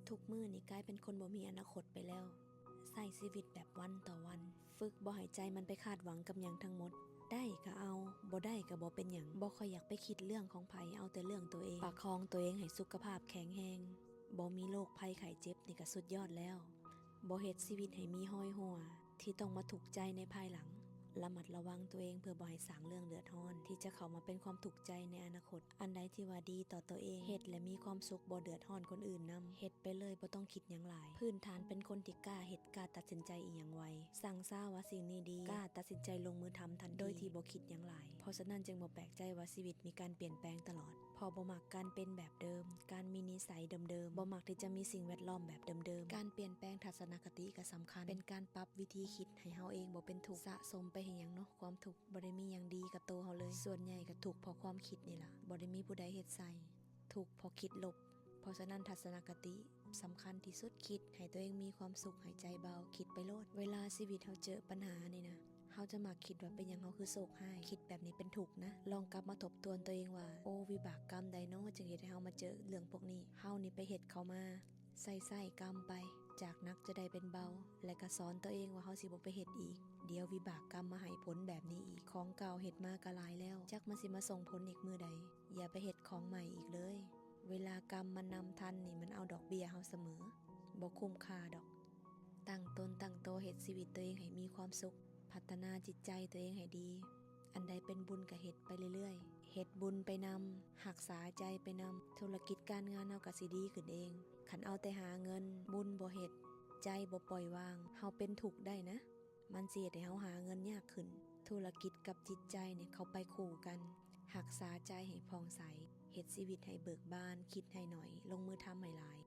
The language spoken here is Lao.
ທຸກມື້ນີ້ກາຍເປັນຄົນບໍ່ມີອະນາຄົດໄປແລ້ວ. ໃຊ້ຊີວິດແບບວັນຕໍ່ວັນ, ຝຶກບໍ່ໃຫ້ໃຈມັນໄປຄາດຫວັງກັບຫຍັງທັງໝົດ. ໄດ້ກໍເອົາ, ບໍ່ໄດ້ກໍບໍ່ເປັນຫຍັງ. ບໍ່ຄ່ອຍຢາກໄປຄິດເລື່ອງຂອງໃຜ, ເອົາແຕ່ເລື່ອງຕົວເອງ. ປະຄອງຕົວເອງໃຫ້ສຸຂະພາບແຂງແຮງ, ບໍ່ມີໂລກໄພໄຂ້ເຈັບນີ້ກໍສຸດຍອດແລ້ວ. ບໍ່ເຮັດຊີວິດໃຫ້ມີຮອຍຮົ່ວ ທີ່ຕ້ອງມາທຸກໃຈໃນພາຍຫຼັງ. ລະມັດລະວັງຕົວເອງເພື່ອບໍ່ໃຫ້ສ້າງເລື່ອງເດືອດຮ້ອນ ທີ່ຈະເຂົ້າມາເປັນຄວາມທຸກໃຈໃນອະນາຄົດ. ອັນໃດທີ່ວ່າດີຕໍ່ຕົວເອງ, ເຮັດແລະມີຄວາມສຸກ, ບໍ່ເດືອດຮ້ອນຄົນອື່ນນຳ, ເຮັດໄປເລີຍ, ບໍ່ຕ້ອງຄິດຫຍັງຫຼາຍ. ພື້ນຖານເປັນຄົນທີ່ກ້າເຮັດ, ກ້າຕັດສິນໃຈອີ່ຫຍັງໄວ, ຊັ່ງຊາວ່າສິ່ງນີ້ດີ, ກ້າຕັດສິນໃຈລົງມືທຳທັນທີ ໂດຍທີ່ບໍ່ຄິດຫຍັງຫຼາຍ. ເພາະສະນັ້ນຈຶ່ງບໍ່ແປກໃຈວ່າຊີວິດມີການປ່ຽນແປງຕະຫຼອດ, ເພາະບໍ່ມັກການເປັນແບບເດີມ, ການມີນິໄສເດີມໆ, ບໍ່ມັກທີ່ຈະມີສິ່ງແວດລ້ອມແບບເດີມໆ. ການປ່ຽນແປງທັດສະນະຄະຕິກໍສຳຄັນ, ເປັນການປັບວິທີຄິດໃຫ້ເຮົາເອງບໍ່ເປັນທຸກ. ສະສົມໄປເຮັດຫຍັງເນາະຄວາມທຸກ? ບໍ່ໄດ້ມີຫຍັງດີກັບໂຕເຮົາເລີຍ. ສ່ວນໃຫຍ່ກໍທຸກເພາະຄວາມຄິດນີ້ລະ, ບໍ່ໄດ້ມີຜູ້ໃດເຮັດໃສ່. ທຸກເພາະຄິດລົບ. ເພາະສະນັ້ນທັດສະນະຄະຕິສຳຄັນທີ່ສຸດ. ຄິດໃຫ້ຕົວເອງມີຄວາມສຸກ, ໃຫ້ໃຈເບົາ, ຄິດໄປໂລດ. ເວລາຊີວິດເຮົາເຈີປັນຫານີ້ນະ, ເຮົາຈະມັກຄິດວ່າເປັນຫຍັງເຮົາຄືໂຊກຮ້າຍ, ຄິດແບບນີ້ເປັນທຸກນະ. ລອງກັບມາທົບທວນຕົວເອງວ່າ, ໂອ້, ວິບາກກຳໃດນໍ ຈຶ່ງເຮັດໃຫ້ເຮົາມາເຈີເລື່ອງພວກນີ້? ເຮົານີ້ໄປເຮັດເຂົາມາ. ໃຊ້ໆກຳໄປ, ຈາກໜັກຈະໄດ້ເປັນເບົາ, ແລະກໍສອນຕົວເອງວ່າເຮົາຊິບໍ່ໄປເຮັດອີກ. ດຽວວິບາກກຳມາໃຫ້ຜົນແບບນີ້ອີກ. ຂອງເກົ່າເຮັດມາກໍຫຼາຍແລ້ວ, ຈັກມັນຊິມາສົ່ງຜົນອີກມື້ໃດ. ຢ່າໄປເຮັດຂອງໃໝ່ອີກເລີຍ. ເວລາກຳມັນນຳທັນນີ້, ມັນເອົາດອກເບ້ຍເຮົາສະເໝີ. ບໍ່ຄຸ້ມຄ່າດອກ. ຕັ້ງຕົນຕັ້ງໂຕເຮັດຊີວິດຕົວເອງໃຫ້ມີຄວາມສຸກ, ພັດທະນາຈິດໃຈຕົວເອງໃຫ້ດີ. ອັນໃດເປັນບຸນກໍເຮັດໄປເລື້ອຍໆ, ເຮັດບຸນໄປນຳ, ຮັກສາໃຈໄປນຳ. ທຸລະກິດການງານເຮົາກໍຊິດີຂຶ້ນເອງ. ຄັນເອົາແຕ່ຫາເງິນ, ບຸນບໍ່ເຮັດ, ໃຈບໍ່ປ່ອຍວາງ, ເຮົາເປັນທຸກໄດ້ນະ. ມັນຊິເຮັດໃຫ້ເຮົາຫາເງິນຍາກຂຶ້ນ. ທຸລະກິດກັບຈິດໃຈນີ້ເຂົ້າໄປຄູ່ກັນ. ຮັກສາໃຈໃຫ້ຜ່ອງໃສ, ເຮັດຊີວິດໃຫ້ເບີກບານ, ຄິດໃຫ້ໜ້ອຍ, ລົງມືທຳໃຫ້ຫຼາຍ.